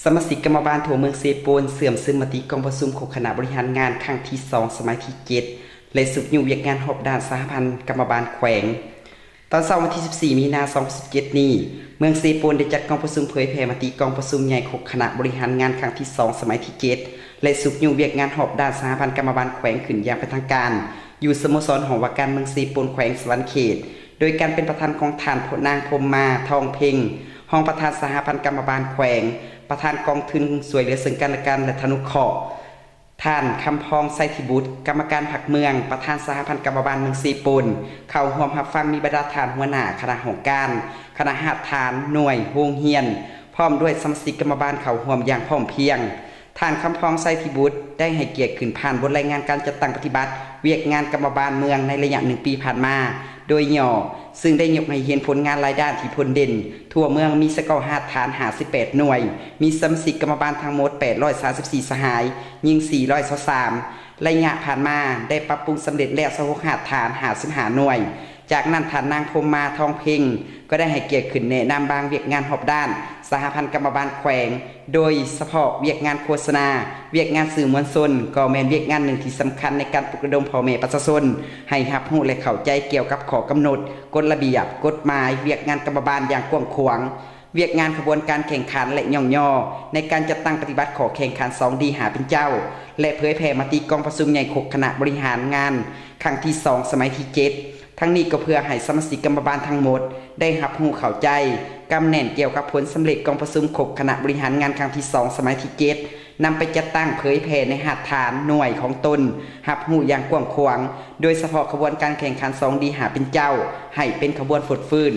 ສະມາຊິກກຳມະບານທົ່ວເມືອງເຊໂປນເຊື່ອມຊຶມມະຕິກອງປະຊຸມຄົບຄະນະບໍລິຫານງານຄັ້ງທີສອງ ສະໄໝທີເຈັດ ແລະຊຸກຍູ້ວຽກງານຮອບດ້ານສະຫະພັນກຳມະບານແຂວງ. ຕອນເຊົ້າວັນທີສິບສີ່ ມີນາ ສອງພັນສິບເຈັດນີ້, ເມືອງເຊໂປນໄດ້ຈັດກອງປະຊຸມເຜີຍແຜ່ມະຕິກອງປະຊຸມໃຫຍ່ຄົບຄະນະບໍລິຫານງານຄັ້ງທີສອງ ສະໄໝທີເຈັດ ແລະຊຸກຍູ້ວຽກງານຮອບດ້ານສະຫະພັນກຳມະບານແຂວງຂຶ້ນຢ່າງເປັນທາງການ ຢູ່ສະໂມສອນຫ້ອງວ່າການເມືອງເຊໂປນ ແຂວງສະຫວັນນະເຂດ ໂດຍການເປັນປະທານຂອງທ່ານ ນາງ ພົມມາ ທອງເພັງ ຮອງປະທານສະຫະພັນກຳມະບານແຂວງ, ປະທານກອງທຶນຊ່ວຍເຫຼືອເຊິ່ງກັນແລະກັນ ແລະທະນຸເຄາະ, ທ່ານ ຄຳພອງ ໄຊທິບຸດ ກຳມະການພັກເມືອງ, ປະທານສະຫະພັນກຳມະບານເມືອງເຊໂປນ, ເຂົ້າຮ່ວມຮັບຟັງມີບັນດາທ່ານຫົວໜ້າຄະນະຫ້ອງການ, ຄະນະຮາກຖານ, ໜ່ວຍ, ໂຮງຮຽນ, ພ້ອມດ້ວຍສະມາຊິກກຳມະບານເຂົ້າຮ່ວມຢ່າງພ້ອມພຽງ. ທ່ານ ຄຳພອງ ໄຊທິບຸດ ໄດ້ໃຫ້ກຽດຂຶ້ນຜ່ານບົດລາຍງານການຈັດຕັ້ງປະຕິບັດວຽກງານກຳມະບານເມືອງໃນໄລຍະໜຶ່ງປີຜ່ານມາ ໂດຍຫຍໍ້, ຊຶ່ງໄດ້ຍົກໃຫ້ເຫັນຜົນງານຫຼາຍດ້ານທີ່ພົ້ນເດັ່ນ. ທົ່ວເມືອງມີສະເກົາຮາກຖານຫ້າສິບແປດໜ່ວຍ, ມີສະມາຊິກກຳມະບານທັງໝົດແປດຮ້ອຍສາມສິບສີ່ສະຫາຍ, ຍິງສີ່ຮ້ອຍຊາວສາມ. ໄລຍະຜ່ານມາໄດ້ປັບປຸງສຳເລັດແລ້ວຊາວຫົກຮາກຖານ ຫ້າສິບຫ້າໜ່ວຍ. ຈາກນັ້ນທ່ານນາງ ພົມມາ ທອງເພັງ ກໍໄດ້ໃຫ້ກຽດຂຶ້ນແນະນຳບາງວຽກງານຮອບດ້ານສະຫະພັນກຳມະບານແຂວງ, ໂດຍສະເພາະວຽກງານໂຄສະນາ, ວຽກງານສື່ມວນຊົນ ກໍແມ່ນວຽກງານໜຶ່ງທີ່ສຳຄັນໃນການປຸກລະດົມພໍ່ແມ່ປະຊາຊົນໃຫ້ຮັບຮູ້ ແລະ ເຂົ້າໃຈກ່ຽວກັບຂໍ້ກຳນົດ, ກົດລະບຽບ, ກົດໝາຍ, ວຽກງານກຳມະບານຢ່າງກວ້າງຂວາງ. ວຽກງານຂະບວນການແຂ່ງຂັນ ແລະ ຫຍ້ອງຍໍໃນການຈັດຕັ້ງປະຕິບັດຂໍ້ແຂ່ງຂັນສອງດີຫ້າເປັນເຈົ້າ ແລະ ເຜີຍແຜ່ມະຕິກອງປະຊຸມໃຫຍ່ຄົບຄະນະບໍລິຫານງານຄັ້ງທີສອງ ສະໄໝທີເຈັດ. ທັງນີ້ກໍເພື່ອໃຫ້ສະມາຊິກກຳມະບານທັງໝົດໄດ້ຮັບຮູ້ເຂົ້າໃຈກຳແໜ້ນກ່ຽວກັບຜົນສຳເລັດກອງປະຊຸມຄົບຄະນະບໍລິຫານງານຄັ້ງທີສອງ ສະໄໝທີເຈັດ ນຳໄປຈັດຕັ້ງເຜີຍແຜ່ໃນຮາກຖານໜ່ວຍຂອງຕົນຮັບຮູ້ຢ່າງກວ້າງຂວາງ, ໂດຍສະເພາະຂະບວນການແຂ່ງຂັນສອງດີຫ້າເປັນເຈົ້າ ໃຫ້ເປັນຂະບວນຟົດຟື້ນ.